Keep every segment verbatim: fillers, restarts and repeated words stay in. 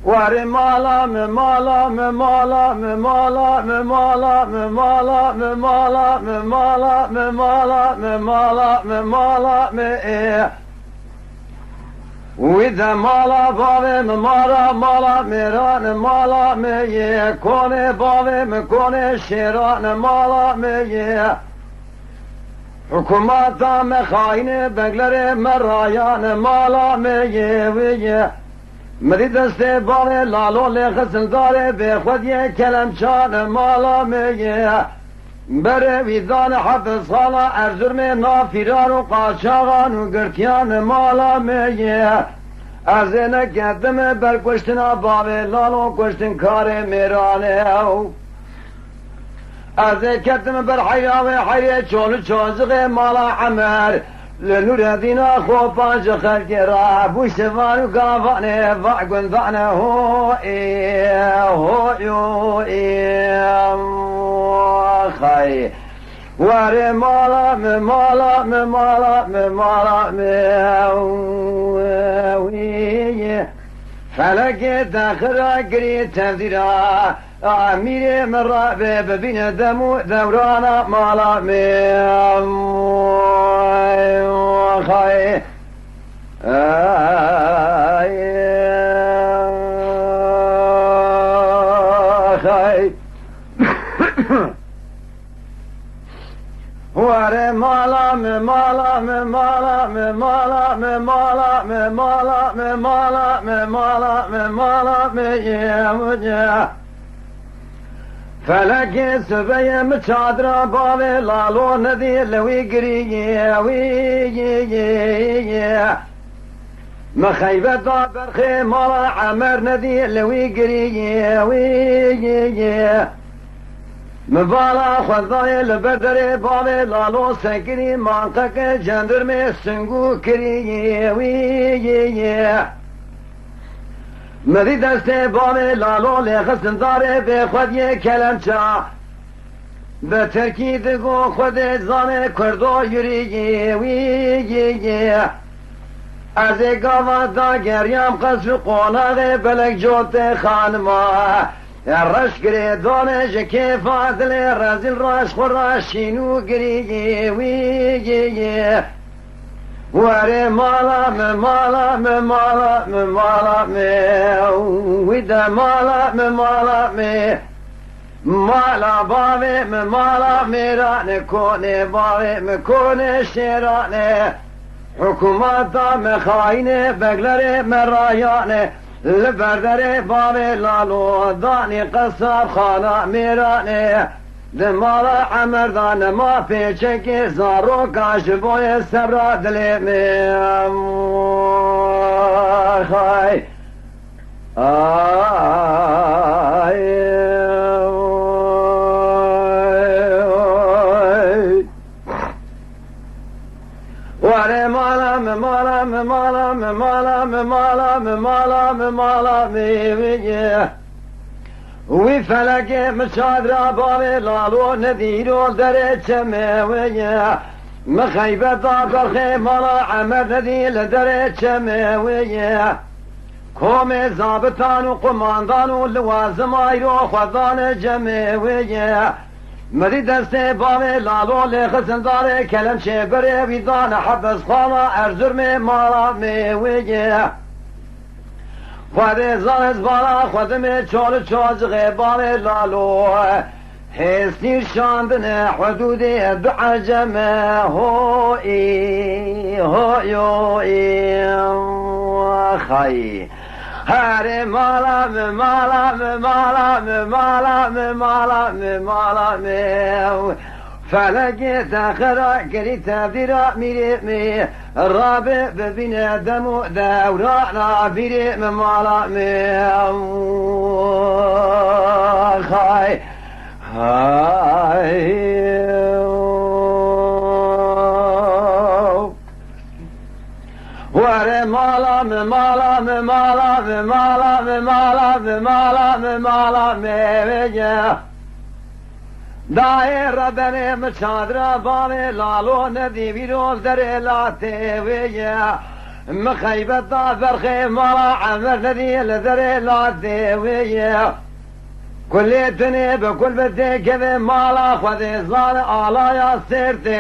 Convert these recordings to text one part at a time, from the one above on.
Warê mala me, mala me, mala me, mala me, mala me, mala me, mala me, mala me, mala me, mala me, mala me, mala me, ê. Wî de mala bavê me, mala, mala mêran, mala me yê. Konê bavê me, konê şêran, mala me yê. Hikûmeta me xayînê, beglerê me rayan, mala me yê, wî yê. Mi dî destê bavê Lalo lê xistin darê bêxwediyê kelemçan, mala me yê. Berê wî dane hepsxana Erzurmê, nav fîrar û qaçaxan û girtiyan, mala me yê. Ez ê neketime ber kuştina bavê Lalo, kuştinkarê mêran e. Ez ê ketim ber heyra wê heyrê çol û çocixê mala Emer. Li Nûredîna Xopan ji xelkê re bû şivan û gavanê va gundane ho ê, ho yo ê, xay. Warê mala me, mala me, mala me, mala me, wî. Felekê te xira girî tevdîra. Amîrê min rabe bibîne dem û dewrana mala me. Xay. Ay. Xay. Were mala me, mala me, mala me, mala me, mala me, mala me, mala me, mala me, mala me, ye, ye. Felekê sibeyê mi çadira bavê Lalo nedî li wî girî, ye, wî, ye, ye, ye. Mi xeybeta berxê mala Emer nedî li wî girî, ye, wî, ye, ye. Mi vala xwe dayê li ber derê bavê Lalo sekirî, manqeke cendirmê singû kirî, ye, wî, ye, ye. Mi dî destê bavê Lalo lê xistin darê bêxwediyê kelemça. Bi tirkî digo Xwedê zane kurdo yurî, wî, yî, yî. Ez ê gava dageriyam qesr û qonaxê belek cotê xanima. Reş girêdane ji kêfa dilê rezîl raş xwe raşîn û girî, wî, yî, yî. Were mala me, mala me, mala me, mala me, wî de mala me, mala me. Mala bavê me, mala mêran e, konê bavê me, konê şêran e. Hikûmeta me xayîn e, beglerê me rayan e. Li ber derê bavê Lalo danî qesabxana mêran e. Di mala Emer de nema pêçekê, zaroka ji boyê sebra dilê me. Xay. Ay, ay. Were mala me, mala me, mala me, mala me, mala me, mala me, mala me, wî ye. Wî felekê mi çadra bavê Lalo nedîro derê çemê wê ye. Mi xeybeta berxê mala Emer nedî li derê çemê wê ye. Komê zabitan û qumandan û liwazim ayro xwe dane cemê wê ye. Mirî destê bavê Lalo lê xistin darê kelemçê berê wî dane hepesxana Erzurmê mala me wê ye. Xwedê zane ez bala xwe dimê çol û çocixê bavê Lalo. Hêstî şandine hudûdê du eceme, hoî, hoyoî, xayî. Herê mala me, mala me, mala me, mala me, mala me, mala me. Felekê te xira kirî tevdîra mîrê me. Rabe bibîne dem û dewrana bîrê me mala me. Xay. Hay. Were mala me, mala me, mala me, mala me, mala me, mala me, mala me, wê ye. Dayê rebenê mi çadra bavê Lalo nedî vîro derê latê wê ye. Min xeybeta berxê mala Emer nedî li derê latê wê ye. Kulê tinê bi kul bi têkevê mala Xwedê zar alaya Sêrtê.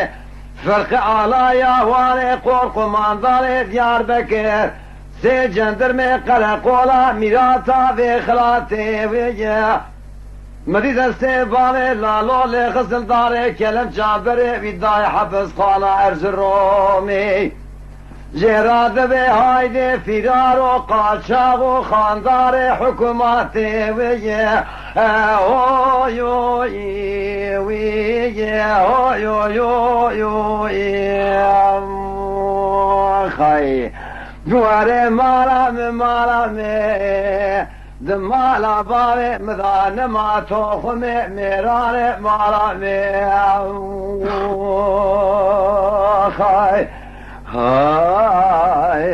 Firqi alaya Warê Qor qumandarê Diyarbekir. Sê cendirmê qereqola mîrata vê xilatê wê ye. Min dî destê bavê Lalo lê xistil darê kelem çaberê wî dayê hepisxana Erziromê. Jê re divê haydê fîrar û qaçax û xandarê hikûmatê wê ye. E, oy, oy, wî ye, oy, oy, oy, oy, em, xay. Duwarê mala min, mala min. Di mala bavê min de nema toxumê mêranê mala min. Hay, hay.